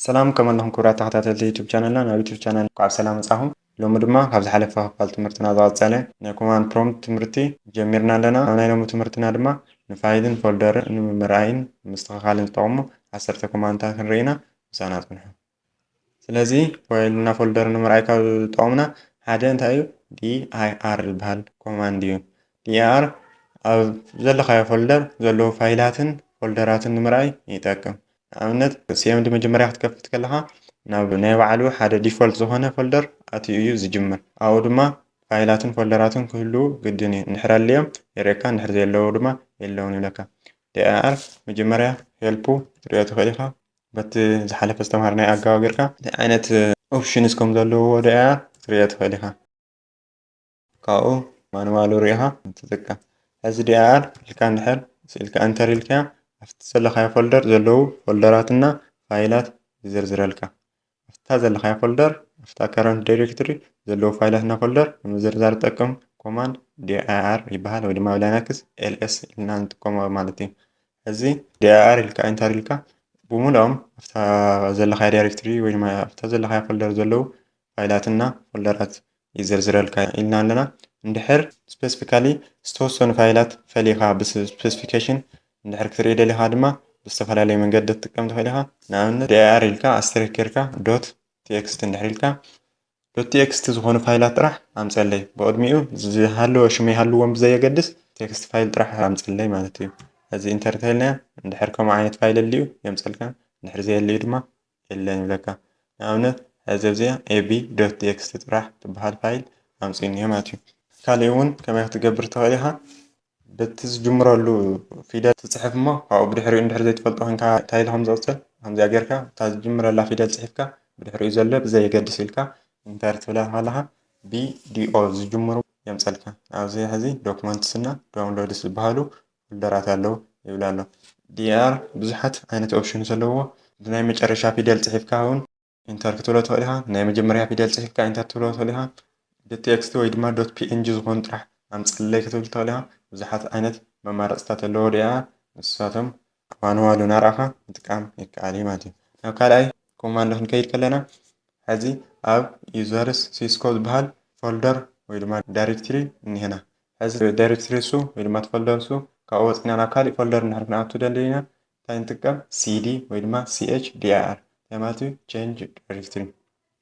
ሰላም፣ ከም ኣለኹም ክቡራት ተኸታተልቲ ዩቱብ ቻነልና፣ ናብ ዩቱብ ቻነል እንኳዕ ብሰላም መጻኹም። ሎሚ ድማ ካብ ዝሓለፈ ክፋል ትምህርትና ዝቐጸለ ናይ ኮማንድ ፕሮምፕት ትምህርቲ ጀሚርና ኣለና። ኣብ ናይ ሎሚ ትምህርትና ድማ ንፋይልን ፎልደርን ንምርኣይን ንምስትኽኻልን ዝጠቕሙ ዓሰርተ ኮማንድታት ክንርኢ ኢና። ምሳና ጽንሑ። ስለዚ ፋይልና ፎልደር ንምርኣይ ካብ ዝጠቕሙና ሓደ እንታይ እዩ? ዲ ኣይ ኣር ዝበሃል ኮማንድ እዩ። ዲ ኣይ ኣር ኣብ ዘለኻዮ ፎልደር ዘለዉ ፋይላትን ፎልደራትን ንምርኣይ ይጠቅም። ንኣብነት፣ ሲኤምዲ መጀመርያ ክትከፍት ከለኻ ናብ ናይ ባዕሉ ሓደ ዲፎልት ዝኾነ ፎልደር ኣትዩ እዩ ዝጅምር። ኣብኡ ድማ ፋይላትን ፎልደራትን ክህልዉ ግድን እዩ። እንድሕር ኣልዮም የርእየካ፣ እንድሕር ዘየለዉ ድማ የለውን ይብለካ። ዲ ኣይ ኣር መጀመርያ ሄልፑ ክትሪኦ ትኽእል ኢኻ። በቲ ዝሓለፈ ዝተምሃርናዮ ኣገባብ ጌርካ እንታይ ዓይነት ኦፕሽንስ ከም ዘለዎ ዲ ኣይ ኣር ክትሪኦ ትኽእል ኢኻ። ካብኡ ማኑዋሉ ሪኢኻ ትጥቀም። ሕዚ ዲ ኣይ ኣር ኢልካ እንድሕር ስኢልካ ኤንተር ኢልካዮ ኣብቲ ዘለኻዮ ፎልደር ዘለዉ ፎልደራትና ፋይላት ይዝርዝረልካ። ኣብታ ዘለኻዮ ፎልደር ኣብታ ከረንት ዳይሬክቶሪ ዘለዉ ፋይላትና ፎልደር ንምዝርዛር ዝጠቅም ኮማንድ ዲ ኣይ ኣር ይበሃል፣ ወይ ድማ ኣብ ላይናክስ ኤል ኤስ ኢልና ንጥቀሞ ማለት እዩ። ሕዚ ዲ ኣይ ኣር ኢልካ ኤንተር ኢልካ ብምሉኦም ኣብታ ዘለኻዮ ዳይሬክቶሪ ወይ ድማ ኣብታ ዘለኻዮ ፎልደር ዘለዉ ፋይላትና ፎልደራት ይዝርዝረልካ ኢልና ኣለና። እንድሕር ስፔሲፊካሊ ዝተወሰኑ ፋይላት ፈሊኻ ብስፔሲፊኬሽን እንድሕር ክትርኢ ደሊኻ ድማ ብዝተፈላለየ መንገዲ ክትጥቀም ትኽእል ኢኻ። ንኣብነት ዲ ኣይ ኣር ኢልካ ኣስተሪክ ጌርካ ዶት ቲ ኤክስ ቲ እንድሕር ኢልካ ዶት ቲ ኤክስ ቲ ዝኾኑ ፋይላት ጥራሕ ኣምፀለይ። ብቕድሚኡ ዝሃለወ ሽመ ይሃልዎም ብዘየገድስ ቴክስት ፋይል ጥራሕ ኣምፀለይ ማለት እዩ። እዚ ኢንተር ተይልናዮ እንድሕር ከምኡ ዓይነት ፋይል ኣልዩ የምፀልካ፣ እንድሕር ዘየልዩ ድማ የለን ይብለካ። ንኣብነት ሕዚ ኣብዚኣ ኤቢ ዶት ቲ ኤክስ ቲ ጥራሕ ትበሃል ፋይል ኣምፅኡ እኒኦ ማለት እዩ። ካሊእ እውን ከመይ ክትገብር ትኽእል ኢኻ? በቲ ዝጅምረሉ ፊደል ትፅሕፍ እሞ ካብኡ ብድሕሪኡ እንድሕር ዘይትፈልጦ ኮንካ እንታይ ኢሉ ከም ዝቕፅል ከምዚኣ ጌርካ እታ ዝጅምረላ ፊደል ፅሒፍካ ብድሕሪኡ ዘሎ ብዘየገድስ ኢልካ ኢንተር ትብላ ከለኻ ቢ ዲ ኦ ዝጅምሩ የምፀልካ። ኣብዚ ሕዚ ዶክመንትስ እና ዳውንሎድስ ዝበሃሉ ፎልደራት ኣለዉ ይብል ኣሎ። ዲ ኣር ብዙሓት ዓይነት ኦፕሽን ዘለዎ ብናይ መጨረሻ ፊደል ፅሒፍካ እውን ኢንተር ክትብሎ ትኽእል ኢኻ። ናይ መጀመርያ ፊደል ጽሒፍካ ኢንተር ትብሎ ትኽእል ኢኻ። ዶት ቲ ኤክስ ቲ ወይ ድማ ዶት ፒ ኤን ጂ ዝኾኑ ጥራሕ ኣምጽእለይ ክትብል ትኽእል ኢኻ። ብዙሓት ዓይነት መማረጽታት ኣለዎ ዲ ኣር፣ ንሳቶም ማንዋሉ እናርኣኻ ምጥቃም ይከኣል እዩ ማለት እዩ። ናብ ካልኣይ ኮማንድ ክንከይድ ከለና፣ ሕዚ ኣብ ዩዘርስ ሲስኮ ዝበሃል ፎልደር ወይ ድማ ዳይሬክትሪ እኒሀና። ሕዚ ዳይሬክትሪ እሱ ወይ ድማ እቲ ፎልደር እሱ ካብኡ ወፂና ናብ ካሊእ ፎልደር እንድሕር ክንኣቱ ደሊና እንታይ ንጥቀም? ሲዲ ወይ ድማ ሲኤች ዲ ኣይ ኣር። እንታይ ማለት እዩ? ቼንጅ ዳይሬክትሪ።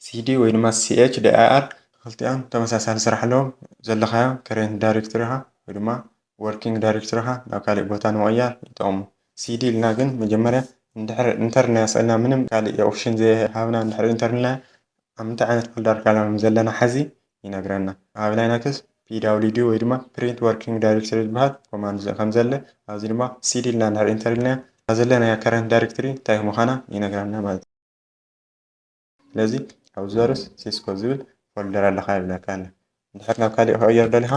ሲዲ ወይ ድማ ሲኤች ዲ ኣይ ኣር ክልቲኦም ተመሳሳሊ ስራሕ ኣለዎም። ዘለኻዮ ከረንት ዳይሬክትሪኻ ወይ ድማ ወርኪንግ ዳይሬክትሪኻ ናብ ካሊእ ቦታ ንምቕያር ይጠቕሙ። ሲዲ ኢልና ግን መጀመርያ እንድሕር ኢንተር እናሰኣልና ምንም ካሊእ ኦፕሽን ዘይሃብና እንድሕር ኢንተር ኢልና ኣብ ምንታይ ዓይነት ፎልደር ከም ዘለና ሕዚ ይነግረና። ኣብ ላይናክስ ፒ ዳብሊው ዲ ወይ ድማ ፕሪንት ወርኪንግ ዳይሬክተሪ ዝበሃል ኮማንድ ከም ዘለ፣ ኣብዚ ድማ ሲዲ ኢልና እንድሕር ኢንተር ኢልና እታ ዘለናያ ከረንት ዳይሬክተሪ እንታይ ምዃና ይነግረና ማለት እዩ። ስለዚ ኣብ ዩዘርስ ሲስኮ ዝብል ፎልደር ኣለኻ ይብለካ ኣሎ። እንድሕር ናብ ካሊእ ክቕየር ደሊኻ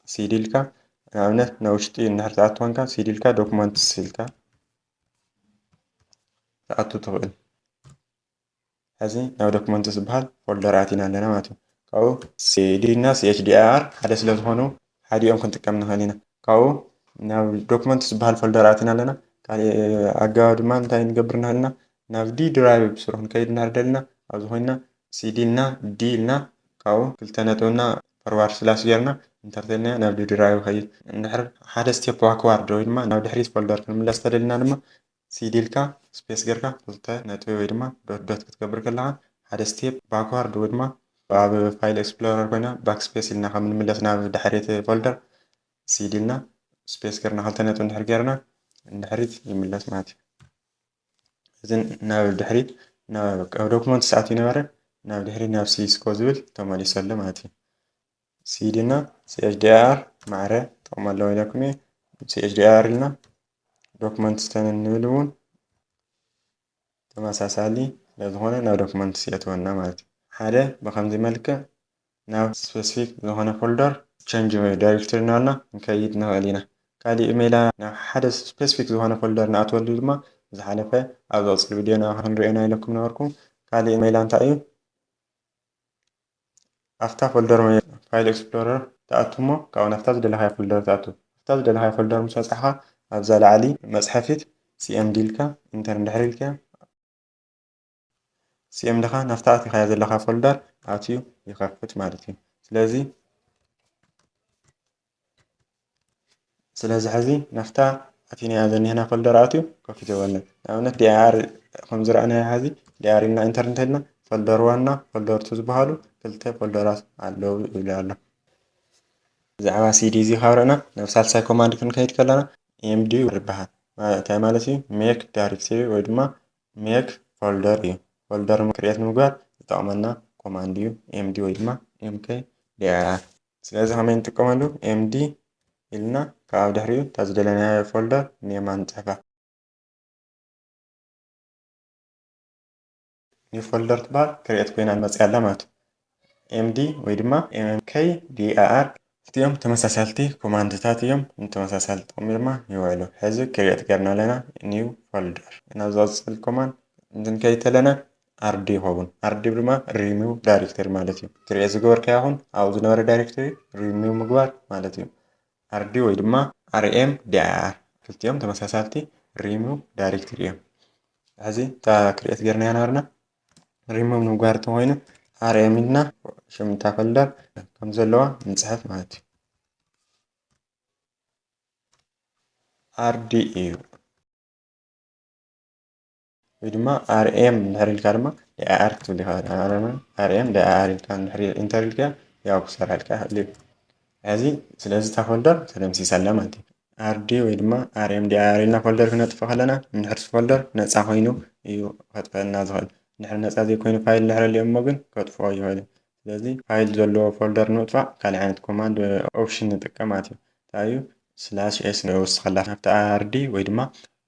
ሲዲ ኢልካ ንኣብነት ንውሽጢ እንድሕር ትኣቱ ኮንካ ሲዲ ኢልካ ዶክመንትስ ኢልካ ትኣቱ ትኽእል። ሕዚ ናብ ዶክመንትስ ዝበሃል ፎልደር ኣቲና ኣለና ማለት እዩ። ካብኡ ሲዲ እና ሲኤች ዲ ኣይ ኣር ሓደ ስለ ዝኾኑ ሓዲኦም ክንጥቀም ንኽእል ኢና። ካብኡ ናብ ዶክመንትስ ዝበሃል ፎልደር ኣቲና ኣለና። ካሊእ ኣገባብ ድማ እንታይ ንገብር ንኽእል ኢና? ናብ ዲ ድራይቭ ብስሩ ክንከይድ እንድሕር ደሊና ኣብዚ ኮይንና ሲዲ ኢልና ዲ ኢልና ካብኡ ክልተ ነጥቢ እና ፎርዋርድ ስላሽ ጌርና ኢንተር ተይልና ናብ ዲ ድራይቭ ይኸይድ። እንድሕር ሓደ ስቴፕ ባክዋርድ ወይ ድማ ናብ ድሕሪት ፎልደር ክንምለስ ተደሊና ድማ ሲዲ ኢልካ ስፔስ ጌርካ ክልተ ነጥቢ ወይ ድማ ዶት ዶት ክትገብር ከለኻ ሓደ ስቴፕ ባክዋርድ ወይ ድማ ኣብ ፋይል ኤክስፕሎረር ኮይና ባክ ስፔስ ኢልና ከም ንምለስ ናብ ድሕሪት ፎልደር ሲዲ ኢልና ስፔስ ጌርና ክልተ ነጥቢ እንድሕር ጌርና ንድሕሪት ይምለስ ማለት እዩ። እዚ ናብ ድሕሪት ናብ ዶክመንት ሰዓት ይነበረ ናብ ድሕሪት ናብ ሲስኮ ዝብል ተመሊሱ ኣሎ ማለት እዩ። ሲዲ እና ሲኤች ዲ ኣይ ኣር ማዕረ ጥቕሚ ኣለዎ ኢለኩም እየ። ሲኤች ዲ ኣይ ኣር ኢልና ዶክመንት ስተን እንብል እውን ተመሳሳሊ ስለዝኾነ ናብ ዶክመንትስ የእትወና ማለት እዩ። ሓደ ብኸምዚ መልክዕ ናብ ስፔሲፊክ ዝኾነ ፎልደር ቸንጅ ዳይሬክተሪ እናበልና ክንከይድ ንኽእል ኢና። ካሊእ ሜላ ናብ ሓደ ስፔሲፊክ ዝኾነ ፎልደር ንኣትወሉ ድማ ዝሓለፈ ኣብ ዝቕፅል ቪድዮና ክንሪኦ ኢና ኢለኩም ነበርኩ። ካሊእ ሜላ እንታይ እዩ? ኣብታ ፎልደር ወይ ፋይል ኤክስፕሎረር ትኣቱ እሞ ካብኡ ናብታ ዝደለኻዮ ፎልደር ትኣቱ። ኣብታ ዝደለኻዮ ፎልደር ምስ በጻሕኻ ኣብዛ ላዕሊ መጽሐፊት ሲኤምዲ ኢልካ ኢንተር እንድሕር ኢልካዮ ሲኤምዲ ኸዓ ናብታ ኣቲኻያ ዘለኻ ፎልደር ኣትዩ ይኸፍት ማለት እዩ። ስለዚ ስለዚ ሕዚ ናብታ ኣቲናያ ዘኒህና ፎልደር ኣትዩ ከፊትዎ ኣሎ። ንኣብነት ዲኣር ከም ዝረኣናዮ ሕዚ ዲኣር ኢልና ኢንተር እንተልና ፎልደር ዋን እና ፎልደር ቱ ዝበሃሉ ክልተ ፎልደራት ኣለዉ ይብል ኣሎ። ብዛዕባ ሲዲ እዚ ካብ ርኣና ናብ ሳልሳይ ኮማንድ ክንከይድ ከለና ኤምዲ ይበሃል። ማለት እንታይ ማለት እዩ? ሜክ ዳይሬክተሪ ወይ ድማ ሜክ ፎልደር እዩ። ፎልደር ክሪኤት ንምግባር ዝጠቕመና ኮማንድ እዩ ኤምዲ ወይ ድማ ኤምኬ ዲኣር። ስለዚ ከመይ ንጥቀመሉ? ኤምዲ ኢልና ካብ ድሕሪኡ እታ ዝደለናዮ ፎልደር ኔማ ንፅሕፋ። ኒው ፎልደር ትበሃል ክሪኤት ኮይና መፅያ ኣላ ማለት እዩ። ኤምዲ ወይ ድማ ኤምኬ ዲኣር እቲኦም ተመሳሳልቲ ኮማንድታት እዮም። ንተመሳሳሊ ጥቕሚ ድማ ይውዕሉ። ሕዚ ክሪኤት ገርና ኣለና ኒው ፎልደር። ናብ ዝቐፅል ኮማንድ እንትንከይድ ተለና ኣርዲ ይኸውን። ኣርዲ ድማ ሪሙቭ ዳይሬክተሪ ማለት እዩ። ክሪኤት ዝገበርካዮ ይኹን ኣብኡ ዝነበረ ዳይሬክተሪ ሪሙቭ ምግባር ማለት እዩ። ኣርዲ ወይ ድማ ኣርኤም ዲኣር ክልቲኦም ተመሳሳልቲ ሪሙቭ ዳይሬክተሪ እዮም። ሕዚ እታ ክሪኤት ገርናያ ነበርና ሪሙቭ ንምግባር እንተኾይኑ ኣርኤም ኢልና ሽም እታ ፎልደር ከም ዘለዋ ንፅሕፍ ማለት እዩ። ኣርዲ እዩ ወይ ድማ ኣርኤም እንድሕር ኢልካ ድማ ዲኣር ክትብል ኢኻ። ኣርኤም ዲኣር ኢልካ እንድሕር ኢንተር ኢልካ ያው ክሰርሐልካ ይኽእል እዩ። ሕዚ ስለዚ እታ ፎልደር ተደምሲሳ ኣላ ማለት እዩ። ኣርዲ ወይ ድማ ኣርኤም ዲኣር ኢልና ፎልደር ክነጥፍእ ከለና እንድሕር እቲ ፎልደር ነፃ ኮይኑ እዩ ከጥፈአልና ዝኽእል። እንድሕር ነፃ ዘይኮይኑ ፋይል እንድሕር ኣልዩ እሞ ግን ከጥፍኦ ይኽእል እዩ። ስለዚ ፋይል ዘለዎ ፎልደር ንምጥፋእ ካልእ ዓይነት ኮማንድ ኦፕሽን ንጥቀም ማለት እዩ። እንታይ እዩ? ስላሽ ኤስ ንወስኸላ ናብቲ ኣርዲ ወይ ድማ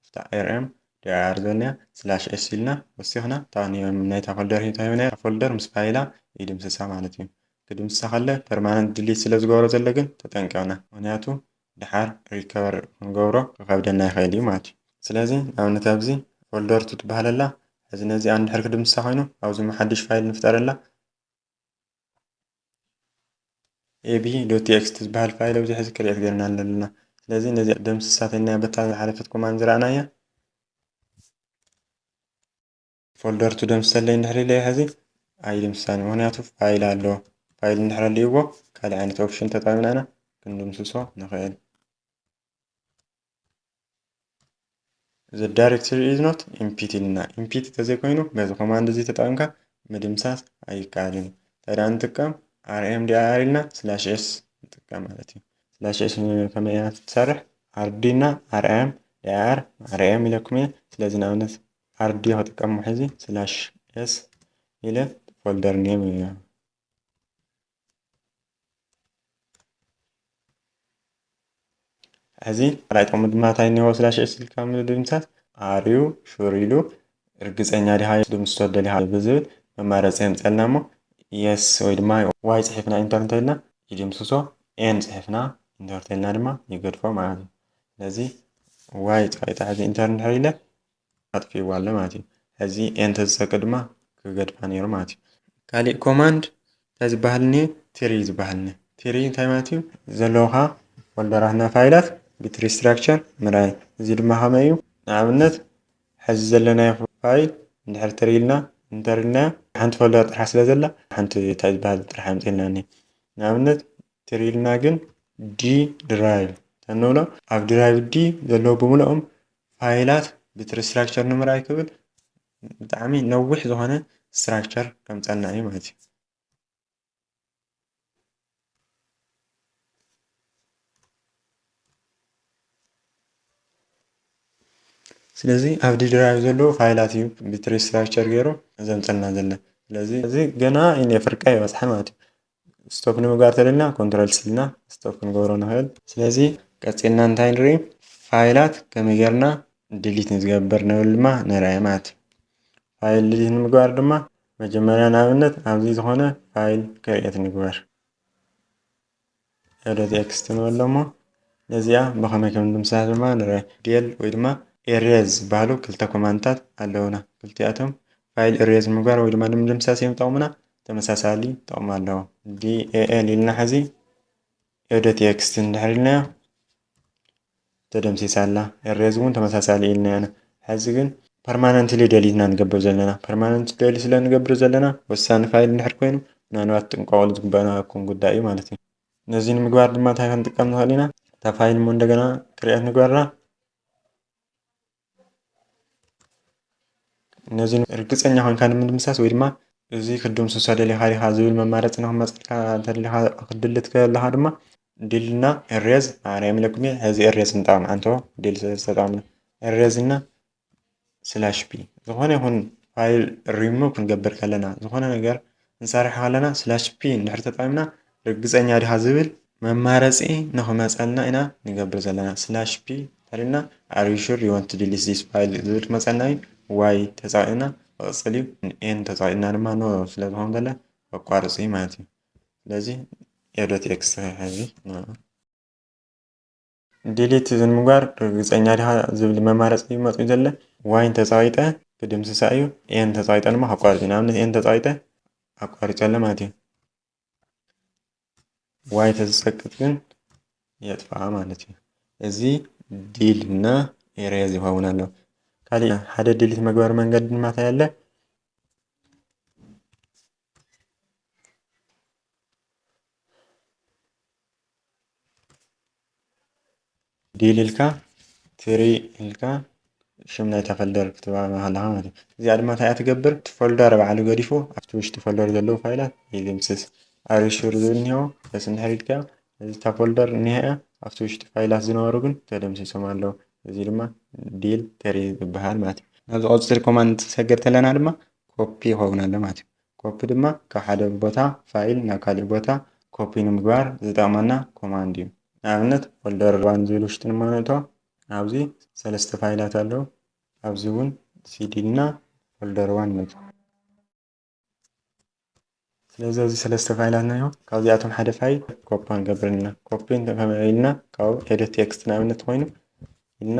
ኣብቲ ኣርኤም ዲኣር ዘሎና ስላሽ ኤስ ኢልና ወሲኽና እታ ኔም ናይታ ፎልደር ሂብና ፎልደር ምስ ፋይላ ይድምስሳ ማለት እዩ። ክድምስሳ ከሎ ፐርማነንት ድሊት ስለ ዝገብሮ ዘሎ ግን ተጠንቀቕና። ምኽንያቱ ደሓር ሪከቨር ክንገብሮ ክኸብደና ይኽእል እዩ ማለት እዩ። ስለዚ ንኣብነት ኣብዚ ፎልደር ቱ ትበሃል ኣላ። ሕዚ ነዚኣ እንድሕር ክድምስሳ ኮይኑ ኣብዚ ሓድሽ ፋይል ንፍጠረላ። ኤቢ ዶት ቲኤክስቲ ዝበሃል ፋይል ኣብዚ ሕዚ ክሪኤት ገይርና ኣለና። ስለዚ ነዚ ደምስሳ ተልና በታ ዝሓለፈት ኮማንድ ዝረኣናያ ፎልደር ቱ ደምስሰለይ እንድሕር ኢለዮ ሕዚ ኣይድምስሳን እዩ። ምኽንያቱ ፋይል ኣለዎ። ፋይል እንድሕር ኣልይዎ ካልእ ዓይነት ኦፕሽን ተጠቒምና ኢና ክንድምስሶ ንኽእል። The directory is not empty ኢልና። ኢምፒቲ ተዘይኮይኑ በዚ ኮማንድ እዚ ተጠቒምካ ምድምሳስ ኣይከኣልን እዩ። እንታይ ደኣ ንጥቀም? ኣርኤም ዲኣር ኢልና ስላሽ ኤስ ንጥቀም ማለት እዩ። ስላሽ ኤስ ከመይ እያ ትሰርሕ? ኣርዲ እና ኣርኤም ዲኣር ኣርኤም ኢለኩም እየ። ስለዚ ንኣብነት ኣርዲ ክጥቀም ሕዚ ስላሽ ኤስ ኢለ ፎልደር ኔም እያ። ሕዚ ካልኣይ ጥቕሚ ድማ እንታይ እኒሆ ስላሽ ኤስ ኢልካ ምድምሳስ? ኣር ዩ ሹር ኢሉ ርግፀኛ ዲኻ ድምስሶ ደሊኻ ብዝብል መማረፂ የምፀልና እሞ የስ ወይ ድማ ዋይ ፅሒፍና ኢንተር እንተኢልና ይድምስሶ፣ ኤን ፅሒፍና ኢንተር እንተኢልና ድማ ይገድፎ ማለት እዩ። ስለዚ ዋይ ፀቂጠ ሕዚ ኢንተር እንድሕር ኢለ ኣጥፊእዋ ኣሎ ማለት እዩ። ሕዚ ኤን ተዝፀቂ ድማ ክገድፋ ነይሩ ማለት እዩ። ካሊእ ኮማንድ እንታይ ዝበሃልኒ? ትሪ ዝበሃልኒ። ትሪ እንታይ ማለት እዩ? ዘለውኻ ፎልደራትና ፋይላት ብትሪ ስትራክቸር ምርኣይ። እዚ ድማ ከመይ እዩ? ንኣብነት ሕዚ ዘለናዮ ፋይል እንድሕር ትሪ ኢልና ኢንተር ኢልና ሓንቲ ፎልደር ጥራሕ ስለ ዘላ ሓንቲ እንታይ ዝበሃል ጥራሕ ኣምፅእልና እኒ ንኣብነት ትሪ ኢልና ግን ዲ ድራይቭ ተንብሎ ኣብ ድራይቭ ዲ ዘለዉ ብምልኦም ፋይላት ብትሪ ስትራክቸር ንምርኣይ ክብል ብጣዕሚ ነዊሕ ዝኾነ ስትራክቸር ከምፀልና እዩ ማለት እዩ። ስለዚ ኣብ ዲ ድራይቭ ዘለዉ ፋይላት እዩ ብትሪ ስትራክቸር ገይሩ ዘምፀልና ዘሎ። ስለዚ እዚ ገና ኢነ ፍርቀ ይበፅሐ ማለት እዩ። ስቶፕ ንምግባር ተደልና ኮንትሮል ስልና ስቶፕ ክንገብሮ ንኽእል። ስለዚ ቀፂልና እንታይ ንርኢ? ፋይላት ከመይ ጌርና ድሊት ንዝገብር ንብል ድማ ንርአ ማለት እዩ። ፋይል ድሊት ንምግባር ድማ መጀመርያ ንኣብነት ኣብዚ ዝኾነ ፋይል ክርኤት ንግበር። ዶት ቴክስት ንበሎ እሞ ነዚኣ ብኸመይ ከም ንምስራሕ ድማ ንርአ። ዴል ወይ ድማ ኤሬዝ ዝበሃሉ ክልተ ኮማንድታት ኣለውና። ክልቲኣቶም ፋይል ኤሬዝ ንምግባር ወይ ድማ ንምድምሳስ እዮም ጠቕሙና። ተመሳሳሊ ጥቕሚ ኣለዎ። ዲ ኤ ኤል ኢልና ሕዚ ዶት ቴክስት እንድሕር ኢልናዮ ተደምሲሳ ኣላ። ኤሬዝ እውን ተመሳሳሊ ኢልና ኢና። ሕዚ ግን ፐርማነንትሊ ደሊት ኢና ንገብር ዘለና። ፐርማነንት ደሊት ስለ ንገብር ዘለና ወሳኒ ፋይል እንድሕር ኮይኑ ምናልባት ጥንቀቕሉ ዝግበኣኩም ጉዳይ እዩ ማለት እዩ። ነዚ ንምግባር ድማ እንታይ ክንጥቀም ንኽእል ኢና? እታ ፋይል እሞ እንደገና ክሪኤት ንግበራ። ነዚ ርግፀኛ ኮይንካ ንምድምሳስ ወይ ድማ እዚ ክድምስሶ ደሊኻ ዲኻ ዝብል መማረፂ ንክመፀልካ እንተደሊኻ ክድልት ከለኻ ድማ ዲል እና ኤሬዝ ማርያም ኢለኩም እየ። ሕዚ ኤሬዝ ንጠቐም ኣንቶ ዲል ዝተጠቐምና ኤሬዝ እና ስላሽ ፒ ዝኾነ ይኹን ፋይል ሪሙቭ ክንገብር ከለና ዝኾነ ነገር ክንሰርሕ ከለና ስላሽ ፒ እንድሕር ተጠቒምና ርግፀኛ ዲኻ ዝብል መማረፂ ንኽመፀልና ኢና ንገብር ዘለና። ስላሽ ፒ ተሪና are you sure you want to delete this file ዝብል ክመፀልና እዩ። ዋይ ተፃቒና ክቕፅል እዩ። ኤን ተፃቒና ድማ ኖ ስለ ዝኾን ዘለ ኣቋርፂ ማለት እዩ። ስለዚ ኤዶ ቴክስት ሕዚ ዲሊት ንምግባር ርግፀኛ ዲኻ ዝብል መማረፂ እዩ መፅኡ ዘለ። ዋይ እንተፃቒጠ ክድምስሳ እዩ። ኤን ተፃቒጠ ድማ ከቋርፅ እዩ። ንኣብነት ኤን ተፃቒጠ ኣቋሪፀ ኣለ ማለት እዩ። ዋይ ተዝፀቅጥ ግን የጥፍኣ ማለት እዩ። እዚ ዲል እና ኤሬዝ ይኸውን ኣሎ። ካሊእ ሓደ ዲሊት መግበሪ መንገዲ ድማ እንታይ ኣለ? ዲል ኢልካ ትሪ ኢልካ ሽም ናይታ ፎልደር ክትባ ከለኻ ማለት እዩ። እዚኣ ድማ እንታይ እያ ትገብር? እቲ ፎልደር ባዕሉ ገዲፉ ኣብቲ ውሽጢ ፎልደር ዘለዉ ፋይላት ይድምስስ። ኣር ዩ ሹር ዝብል እኒሆ የስ እንድሕር ኢልካ እዚ እታ ፎልደር እኒሃ እያ ኣብቲ ውሽጢ ፋይላት ዝነበሩ ግን ተደምሲሶም ኣለዉ። እዚ ድማ ዲል ተሪ ዝበሃል ማለት እዩ። ናብ ዝቐፅል ኮማንድ ሰገድ ተለና ድማ ኮፒ ይኸውን ኣሎ ማለት እዩ። ኮፒ ድማ ካብ ሓደ ቦታ ፋይል ናብ ካሊእ ቦታ ኮፒ ንምግባር ዝጠቕመና ኮማንድ እዩ። ንኣብነት ፎልደር ዋን ዝብል ውሽጢ ንመነቶ ኣብዚ ሰለስተ ፋይላት ኣለዉ። ኣብዚ እውን ሲዲ እና ፎልደር ዋን ንመርፅ። ስለዚ ኣብዚ ሰለስተ ፋይላት ናዮ ካብዚኣቶም ሓደ ፋይል ኮፒ ንገብር ኢና። ኮፒ እንተከመ ኢልና ካብ ኤዲት ቴክስት ንኣብነት ኮይኑ ኢልና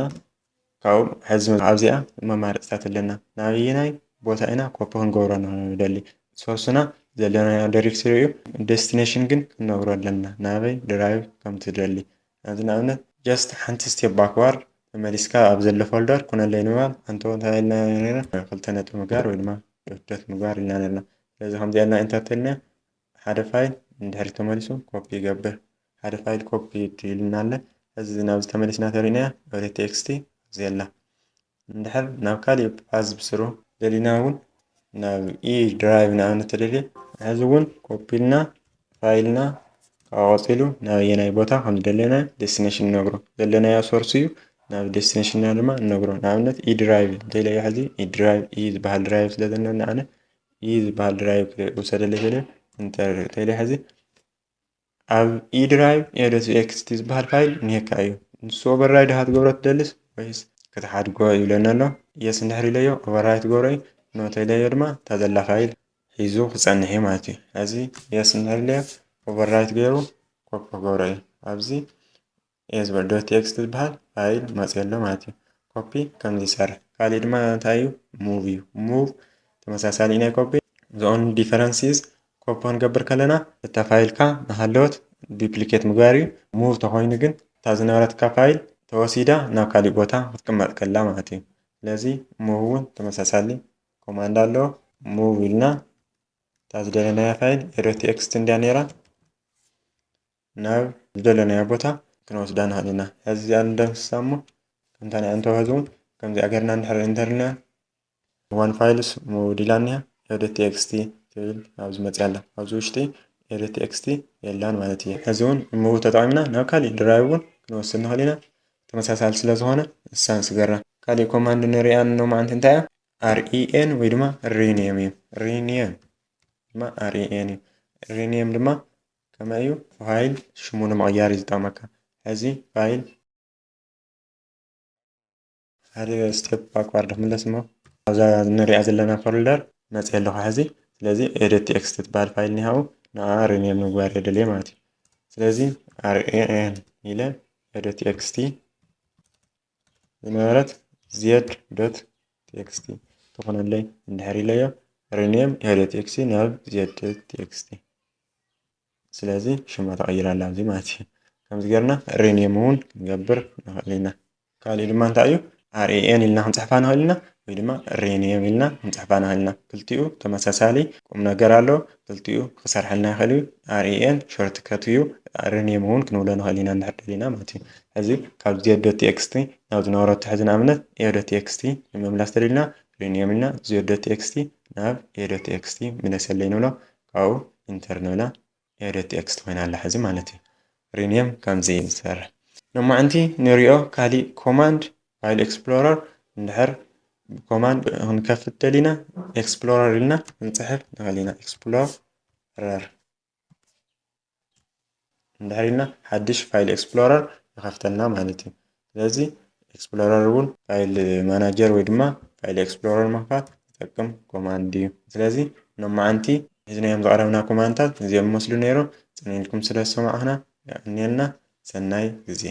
ካብኡ ሕዚ ኣብዚኣ መማረፅታት ኣለና። ናበየናይ ቦታ ኢና ኮፒ ክንገብሮ ንደሊ? ሶርስና ዘለናዮ ዳይሬክተሪ እዩ። ዴስቲኔሽን ግን ክንነግሮ ኣለና ናበይ ድራይቭ ከም ትደሊ። ኣብዚ ንኣብነት ጀስት ሓንቲ ስቴፕ ባክዋርድ ተመሊስካ ኣብ ዘሎ ፎልደር ኩነለይ ንምባል ኣንተ እንታይ ኢልና ነርና? ክልተ ነጥቢ ምግባር ወይ ድማ ዶት ዶት ምግባር ኢልና ነርና። ስለዚ ከምዚ ኢልና ኢንተር ተልና ሓደ ፋይል እንድሕር ተመሊሱ ኮፒ ይገብር። ሓደ ፋይል ኮፒ ኢልና ኣለ። እዚ ናብዚ ተመሊስና ተሪእናያ ወደ ቴክስቲ ኣብዚ ኣላ። እንድሕር ናብ ካሊእ ፓዝ ብስሩ ደሊና እውን ናብ ኢ ድራይቭ ንኣብነት ተደልየ ሕዚ እውን ኮፒ ኢልና ፋይልና ካብኡ ቀፂሉ ናበየናይ ቦታ ከም ዝደለና ዴስቲኔሽን ንነግሮ። ዘለናዮ ሶርስ እዩ። ናብ ዴስቲኔሽንና ድማ ንነግሮ። ንኣብነት ኢ ድራይቭ እንተኢለዮ ሕዚ ኢ ድራይቭ ኢ ዝበሃል ድራይቭ ስለ ዘለና ኣነ ኢ ዝበሃል ድራይቭ ክውሰደለይ ተልዮ ኢንተር ተኢለ ሕዚ ኣብ ኢ ድራይቭ ኤዶት ቲ ኤክስ ቲ ዝበሃል ፋይል እኒሄካ እዩ። ንሱ ኦቨርራይድ ዲኻ ትገብሮ ትደልስ ወይስ ክትሓድጎ ይብለኒ ኣሎ። የስ እንድሕር ኢለዮ ኦቨርራይድ ትገብሮ እዩ። ኖ ተኢለዮ ድማ እታ ዘላ ፋይል ሒዙ ክጸንሕ እዩ ማለት እዩ። ሕዚ የስ እንድሕር ኢለዮ ኦቨርራይድ ገይሩ ኮፒ ክገብሮ እዩ። ኣብዚ ኤ ዝበል ዶት ቲ ኤክስ ቲ ዝበሃል ፋይል መፅእ ኣሎ ማለት እዩ። ኮፒ ከምዚ ይሰርሕ። ካሊእ ድማ እንታይ እዩ? ሙቭ እዩ። ሙቭ ተመሳሳሊ ናይ ኮፒ። The only difference is ኮፒ ክንገብር ከለና እታ ፋይልካ እናሃለወት ዱፕሊኬት ምግባር እዩ። ሙቭ ተኾይኑ ግን እታ ዝነበረትካ ፋይል ተወሲዳ ናብ ካሊእ ቦታ ክትቅመጥ ከላ ማለት እዩ። ስለዚ ሙቭ እውን ተመሳሳሊ ኮማንድ ኣለዎ። ሙቭ ኢልና እታ ዝደለናያ ፋይል ኤዶ ቲ ኤክስ ቲ እንድያ ነይራ ናብ ዝደለናዮ ቦታ ክንወስዳ ንኽእል ኢና። ሕዚ እዚኣ ንደምስሳ እሞ ከምታ ናይ ኣንተወ ሕዚ እውን ከምዚኣ ገርና እንድሕር ኢንተር ኢልና ዋን ፋይልስ ሙቭ ኢላ እኒሃ ኤዶ ቲ ኤክስ ቲ ትብል ኣብዚ መፅያ ኣላ። ኣብዚ ውሽጢ ኤዶ ቲ ኤክስ ቲ የላን ማለት እዩ። ሕዚ እውን ሙቭ ተጠቒምና ናብ ካሊእ ድራይቭ እውን ክንወስድ ንኽእል ኢና። ተመሳሳሊ ስለ ዝኾነ እሳ ንስገራ። ካሊእ ኮማንድ ንሪኣ ኖማዓንቲ እንታይ እያ? ኣር ኢ ኤን ወይ ድማ ሪኔም እዩ። ሪኔም ድማ ኣር ኢ ኤን እዩ። ሪኔም ድማ ከመይ እዩ? ፋይል ሽሙ ንምቕያር እዩ ዝጠቕመካ። ሕዚ ፋይል ሓደ ስቴፕ ባክዋርድ ክምለስ እሞ ኣብዛ ንሪኣ ዘለና ፎልደር መፅእ ኣለኹ ሕዚ። ስለዚ ኤዶ ቲ ኤክስ ቲ ትበሃል ፋይል እኒሃው ንኣ ሪኔም ምግባር የደልየ ማለት እዩ። ስለዚ ኣር ኢ ኤን ኢለ ኤዶ ቲ ኤክስ ቲ ዝነበረት ዜድ ዶት ቲ ኤክስ ቲ ትኾነለይ እንድሕር ኢለዮ ሪኔም ኤዶ ቲ ኤክስ ቲ ናብ ዜድ ዶት ቲ ኤክስ ቲ። ስለዚ ሽማ ተቐይራ ኣላ ኣብዚ ማለት እዩ። ከምዚ ጌርና ሪኔም እውን ክንገብር ንኽእል ኢና። ካሊእ ድማ እንታይ እዩ? ኣር ኢ ኤን ኢልና ክንፅሕፋ ንኽእል ኢና። ወይ ድማ rename ኢልና ክንፅሕፋ ንኽእል ኢና። ክልቲኡ ተመሳሳሊ ቁም ነገር ኣሎ። ክልቲኡ ክሰርሐልና ይኽእል እዩ። ren shortcut እዩ። Rename እውን ክንብሎ ንኽእል ኢና እንድሕር ደሊና ማለት እዩ። ሕዚ ካብ z.txt ናብ ዝነበረቶ ሕዚ ንኣብነት a.txt ንምምላስ ተደሊና rename ኢልና z.txt ናብ a.txt ምለሰለይ ንብሎ። ካብኡ enter ንብላ a.txt ኮይና ኣላ ሕዚ ማለት እዩ። Rename ከምዚ እዩ ዝሰርሕ። ሎማዓንቲ ንሪኦ ካሊእ command file explorer እንድሕር command ክንከፍት ደሊና explorer ኢልና ክንፅሕፍ ንኽእል ኢና። Explorer እንድሕር ኢልና ሓድሽ file explorer ይኸፍተልና ማለት እዩ። ስለዚ explorer እውን file manager ወይ ድማ file explorer ንምኽፋት ዝጠቅም command እዩ። ስለዚ ሎማዓንቲ ሒዝናዮም ዝቐረብና commandታት እዚኦም ይመስሉ ነይሩ። ፅን ኢልኩም ስለ ዝሰማዕኹና የቐንየልና። ሰናይ ግዜ።